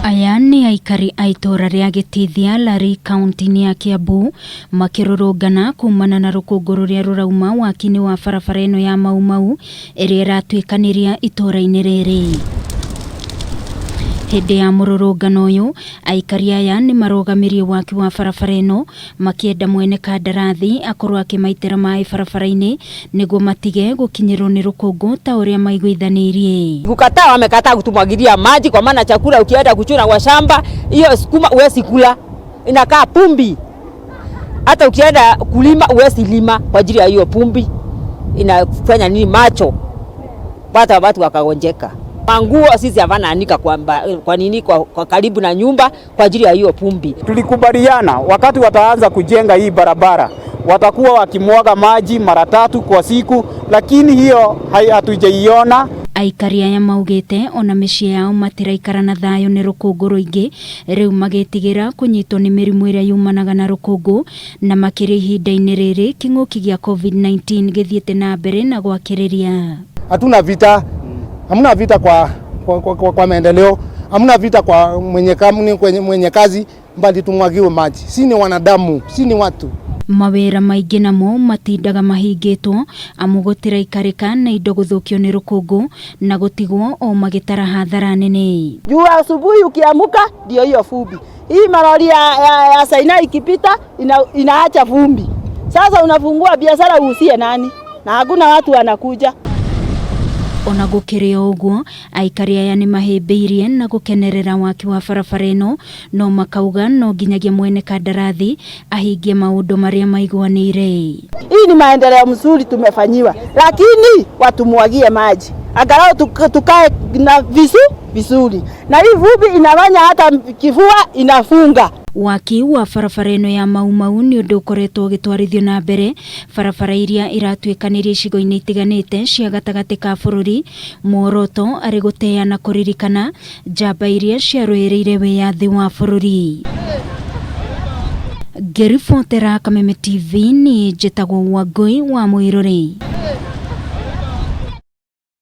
Aya nĩ aikari a itũũra rĩa Gĩtithia Lari kaunti-inĩ ya Kiambu makĩrũrũngana kumana na rũkũngũ rũrĩa rũrauma waki-inĩ wa barabara ĩno ya Mau Mau ĩrĩa ĩratuĩkanĩria itũũra-inĩ rĩrĩ. Hĩndĩ ya mũrũrũngano ũyũ, aikari aya nĩ marũgamirie waki wa barabara ĩno makĩenda mwene kandarathi akorwo akĩmaitĩra maĩ barabara-inĩ nĩguo matige gũkinyĩrwo nĩ rũkũngũ ta ũrĩa maiguithanĩirie. Kukataa, wamekataa kutumwagilia maji, kwa maana chakula ukienda kuchuna kwa shamba hiyo sukuma huwezi kula, inakaa pumbi. Hata ukienda kulima huwezi lima kwa ajili ya hiyo pumbi, inafanya nini macho, pata watu wakagonjeka. Manguo sisi havana anika kwa, kwa nini kwa karibu na nyumba kwa ajili ya hiyo pumbi. Tulikubaliana wakati wataanza kujenga hii barabara watakuwa wakimwaga maji mara tatu kwa siku, lakini hiyo hatujaiona. Aikari aya maugĩte ona mĩciĩ yao matiraikara na thayũ nĩ rũkũngũ rũingĩ, rĩu magĩtigĩra kũnyitwo nĩ mĩrimũ ĩrĩa yumanaga na rũkũngũ, na makĩria ihinda-inĩ rĩrĩ kĩng'ũki gĩa COVID-19 gĩthiĩte na mbere na gwakĩrĩria. Hatuna vita, hamna vita kwa maendeleo, hamna vita kwa mwenye kampuni, mwenye kazi, mbali tumwagiwe maji. Si ni wanadamu, si ni watu. Mawĩra maingĩ namo matindaga mahingĩtwo amu gũtiraikarĩka na indo gũthũkio nĩ rũkũngũ na gũtigwo o magĩtara hathara nene. Juu asubuhi ukiamuka ndio hiyo vumbi. Hii malori ya Saina ikipita inaacha vumbi. Sasa unafungua biashara uuzie nani? Na hakuna watu wanakuja. Ona gũkĩrĩ o ũguo, aikari aya nĩ mahĩmbĩirie na gũkenerera waki wa barabara ĩno, no makauga no nginyagia mwene kandarathi ahingie maũndũ marĩa maiguanĩire. Hii ni maendeleo mzuri tumefanyiwa, lakini watumwagie maji angalau tukae na vizuri, na hii vumbi inafanya hata kifua inafunga. Waki wa barabara ĩno ya Mau Mau nĩ ũndũ ũkoretwo ũgĩtwarithio na mbere barabara iria iratuĩkanĩria icigo-inĩ itiganĩte cia gatagatĩ ka bũrũri, muoroto arĩ gũteya na kũririkana njamba iria ciarũĩrĩire wĩyathi wa bũrũri. Ngĩribotera Kameme TV, niĩ njĩtagwo Wangũi wa Mũirũrĩ.